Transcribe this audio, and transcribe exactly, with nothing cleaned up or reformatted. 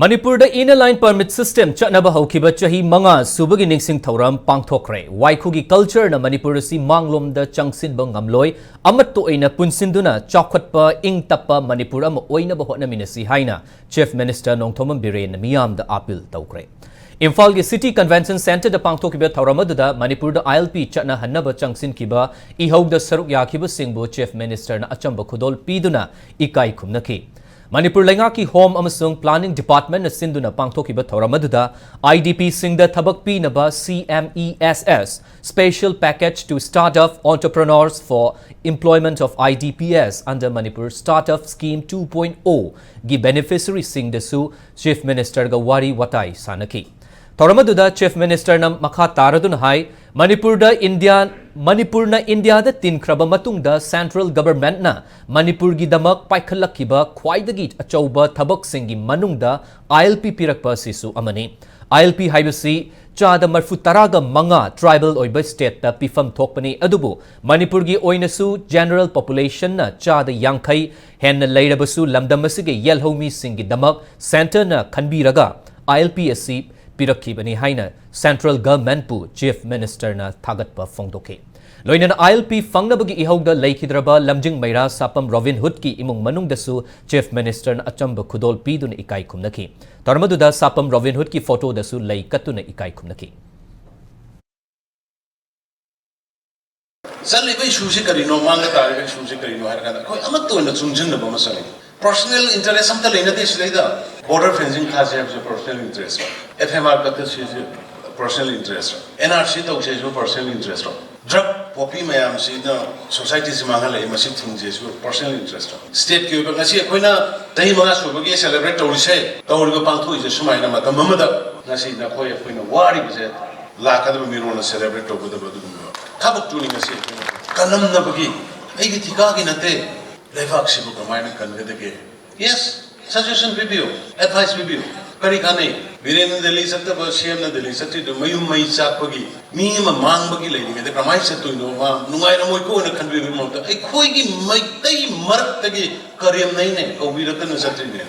ꯃꯅꯤꯄꯨꯔꯗ Inner Line Permit System ꯆꯠꯅꯕ ꯍꯧꯈꯤꯕ ꯆꯍꯤ ꯃꯉꯥ ꯁꯨꯕꯒꯤ ꯅꯤꯡꯁꯤꯡ ꯊꯧꯔꯝ ꯄꯥꯡꯊꯣꯛꯈ꯭ꯔꯦ꯫ ꯋꯥꯏꯈꯨꯒꯤ culture ꯅ ꯃꯅꯤꯄꯨꯔ ꯑꯁꯤ ꯃꯥꯡꯂꯣꯝꯗ ꯆꯪꯁꯤꯟꯕ ꯉꯝꯂꯣꯏ, ꯑꯃꯠꯇ ꯑꯣꯏꯅ ꯄꯨꯟꯁꯤꯟꯗꯨꯅ ꯆꯥꯎꯈꯠꯄ, ꯏꯪ ꯇꯞꯄ ꯃꯅꯤꯄꯨꯔ ꯑꯃ ꯑꯣꯏꯅꯕ ꯍꯣꯠꯅꯃꯤꯟꯅꯁꯤ ꯍꯥꯏꯅ Chief Minister ꯅꯣꯡꯊꯣꯝꯕꯝ ꯕꯤꯔꯦꯟꯅ ꯃꯤꯌꯥꯝꯗ appeal ꯇꯧꯈ꯭ꯔꯦ꯫ ꯏꯝꯐꯥꯜꯒꯤ City Convention Centre ꯗ ꯄꯥꯡꯊꯣꯛꯈꯤꯕ ꯊꯧꯔꯝ ꯑꯗꯨꯗ ꯃꯅꯤꯄꯨꯔꯗ ILP ꯆꯠꯅꯍꯟꯅꯕ ꯆꯪꯁꯤꯟꯈꯤꯕ ꯏꯍꯧꯗ ꯁꯔꯨꯛ ꯌꯥꯈꯤꯕꯁꯤꯡꯕꯨ Chief Minister ꯅ ꯑꯆꯝꯕ ꯈꯨꯗꯣꯜ ꯄꯤꯗꯨꯅ ꯏꯀꯥꯏ ꯈꯨꯝꯅꯈꯤ꯫ ꯃꯅꯤꯄꯨꯔ ꯂꯩꯉꯥꯛꯀꯤ Home ꯑꯃꯁꯨꯡ Planning Department ꯅ ꯁꯤꯟꯗꯨꯅ ꯄꯥꯡꯊꯣꯛꯈꯤꯕ ꯊꯧꯔꯝ ꯑꯗꯨꯗ IDP ꯁꯤꯡꯗ ꯊꯕꯛ ꯄꯤꯅꯕ CMESS, Special Package to Startup Entrepreneurs for Employment of IDPs under Manipur Startup Scheme two point oh ꯒꯤ beneficiary ꯁꯤꯡꯗꯁꯨ Chief Minister ꯒ ꯋꯥꯔꯤ ꯋꯥꯇꯥꯏ ꯁꯥꯟꯅꯈꯤ꯫ ꯊꯧꯔꯝ ꯑꯗꯨꯗ Chief Minister ꯅ ꯃꯈꯥ ꯇꯥꯔꯗꯨꯅ ꯍꯥꯏ, ꯃꯅꯤꯄꯨꯔꯗ ꯏꯟꯗꯤꯌꯥ, ꯃꯅꯤꯄꯨꯔꯅ ꯏꯟꯗꯤꯌꯥꯗ ꯇꯤꯟꯈ꯭ꯔꯕ ꯃꯇꯨꯡꯗ Central Government ꯅ ꯃꯅꯤꯄꯨꯔꯒꯤꯗꯃꯛ ꯄꯥꯏꯈꯠꯂꯛꯈꯤꯕ ꯈ꯭ꯋꯥꯏꯗꯒꯤ ꯑꯆꯧꯕ ꯊꯕꯛꯁꯤꯡꯒꯤ ꯃꯅꯨꯡꯗ ILP ꯄꯤꯔꯛꯄ ꯑꯁꯤꯁꯨ ꯑꯃꯅꯤ꯫ ILP ꯍꯥꯏꯕꯁꯤ ꯆꯥꯗ ꯃꯔꯤꯐꯨ ꯇꯔꯥꯒ ꯃꯉꯥ tribal ꯑꯣꯏꯕ state ꯇ ꯄꯤꯐꯝ ꯊꯣꯛꯄꯅꯤ, ꯑꯗꯨꯕꯨ ꯃꯅꯤꯄꯨꯔꯒꯤ ꯑꯣꯏꯅꯁꯨ general population ꯅ ꯆꯥꯗ ꯌꯥꯡꯈꯩ ꯍꯦꯟꯅ ꯂꯩꯔꯕꯁꯨ ꯂꯝꯗꯝ ꯑꯁꯤꯒꯤ ꯌꯦꯜꯍꯧꯃꯤꯁꯤꯡꯒꯤꯗꯃꯛ Centre ꯅ ꯈꯟꯕꯤꯔꯒ ILP ꯑꯁꯤ ꯄꯤꯔꯛꯈꯤꯕꯅꯤ ꯍꯥꯏꯅ Central Government ꯄꯨ Chief Minister ꯅ ꯊꯥꯒꯠꯄ ꯐꯣꯡꯗꯣꯛꯈꯤ꯫ ꯂꯣꯏꯅꯅ ILP ꯐꯪꯅꯕꯒꯤ ꯏꯍꯧꯗ ꯂꯩꯈꯤꯗ꯭ꯔꯕ ꯂꯝꯖꯤꯡ ꯃꯩꯔꯥ ꯁꯥꯄꯝ ꯔꯣꯕꯤꯟ ꯍꯨꯗꯀꯤ ꯏꯃꯨꯡ ꯃꯅꯨꯡꯗꯁꯨ Chief Minister ꯅ ꯑꯆꯝꯕ ꯈꯨꯗꯣꯜ ꯄꯤꯗꯨꯅ ꯏꯀꯥꯏ ꯈꯨꯝꯅꯈꯤ꯫ ꯊꯧꯔꯝ ꯑꯗꯨꯗ ꯁꯥꯄꯝ ꯔꯣꯕꯤꯟ ꯍꯨꯗꯀꯤ photo ꯗꯁꯨ ꯂꯩ ꯀꯠꯇꯨꯅ ꯏꯀꯥꯏ ꯈꯨꯝꯅꯈꯤ꯫ ꯆꯠꯂꯤꯕ issue ꯁꯤ ꯀꯔꯤꯅꯣ, ꯃꯥꯡꯗ ꯇꯥꯔꯤꯕ issue ꯁꯤ ꯀꯔꯤꯅꯣ ꯍꯥꯏꯔ ꯀꯥꯟꯗ ꯑꯩꯈꯣꯏ ꯑꯃꯠꯇ ꯑꯣꯏꯅ ꯆꯨꯡꯁꯤꯟꯅꯕ ꯑꯃ ꯆꯪꯉꯤ꯫ Personal interest ꯑꯝꯇ ꯂꯩꯅꯗꯦ ꯁꯤꯗꯩꯗ꯫ Border fencing ꯊꯥꯁꯤ ꯍꯥꯏꯕꯁꯦ personal interest, FMR ꯀꯛꯊꯠꯁꯤ ꯍꯥꯏꯕꯁꯦ personal interest, NRC ꯇꯧꯁꯤ ꯍꯥꯏꯁꯤꯁꯨ personal interest꯫ Drug poppy ꯃꯌꯥꯝꯁꯤꯅ society ꯁꯤ ꯃꯥꯡꯍꯜꯂꯛꯏ, ꯃꯁꯤ ꯊꯤꯡꯁꯤ ꯍꯥꯏꯁꯤꯁꯨ personal interest꯫ State ꯀꯤ ꯑꯣꯏꯕ ꯉꯁꯤ ꯑꯩꯈꯣꯏꯅ ꯆꯍꯤ ꯃꯉꯥ ꯁꯨꯕꯒꯤ celebrate ꯇꯧꯔꯤꯁꯦ, ꯇꯧꯔꯤꯕ ꯄꯥꯡꯊꯣꯛꯏꯁꯦ ꯁꯨꯃꯥꯏꯅ ꯃꯇꯝ ꯑꯃꯗ ꯉꯁꯤ ꯅꯈꯣꯏ ꯑꯩꯈꯣꯏꯅ ꯋꯥꯔꯤꯕꯁꯦ ꯂꯥꯛꯀꯗꯕ ꯃꯤꯔꯣꯜꯅ celebrate ꯇꯧꯒꯗꯕ ꯑꯗꯨꯒꯨꯝꯕ ꯊꯕꯛꯇꯨꯅꯤ ꯉꯁꯤ ꯑꯩꯈꯣꯏꯅ ꯀꯜꯂꯝꯅꯕꯒꯤ꯫ ꯑꯩꯒꯤ ꯊꯤꯀꯥꯒꯤ ꯅꯠꯇꯦ꯫ ꯂꯩꯕꯥꯛꯁꯤꯕꯨ ꯀꯃꯥꯏꯅ ꯀꯟꯒꯗꯒꯦ? Yes, suggestion ꯄꯤꯕꯤꯌꯨ, advice ꯄꯤꯕꯤꯌꯨ꯫ ꯀꯔꯤ ꯀꯥꯟꯅꯩ? ꯕꯤꯔꯦꯟꯅ ꯗꯦꯜꯂꯤ ꯆꯠꯇꯕ, CM ꯅ ꯗꯦꯜꯂꯤ ꯆꯠꯇ꯭ꯔꯤꯗꯨ ꯃꯌꯨꯝ ꯃꯩ ꯆꯥꯛꯄꯒꯤ ꯃꯤ ꯑꯃ ꯃꯥꯡꯕꯒꯤ ꯂꯩꯔꯤꯉꯩꯗ ꯀꯃꯥꯏꯅ ꯆꯠꯇꯣꯏꯅꯣ? ꯃꯥ ꯅꯨꯡꯉꯥꯏꯔꯝꯃꯣꯏꯀꯣ ꯍꯥꯏꯅ ꯈꯟꯕꯤꯕꯒꯤ ꯃꯍꯨꯠꯇ ꯑꯩꯈꯣꯏꯒꯤ ꯃꯩꯇꯩ ꯃꯔꯛꯇꯒꯤ ꯀꯔꯦꯝꯅꯩꯅꯦ, ꯀꯧꯕꯤꯔꯛꯇꯅ ꯆꯠꯇ꯭ꯔꯤꯅꯦ꯫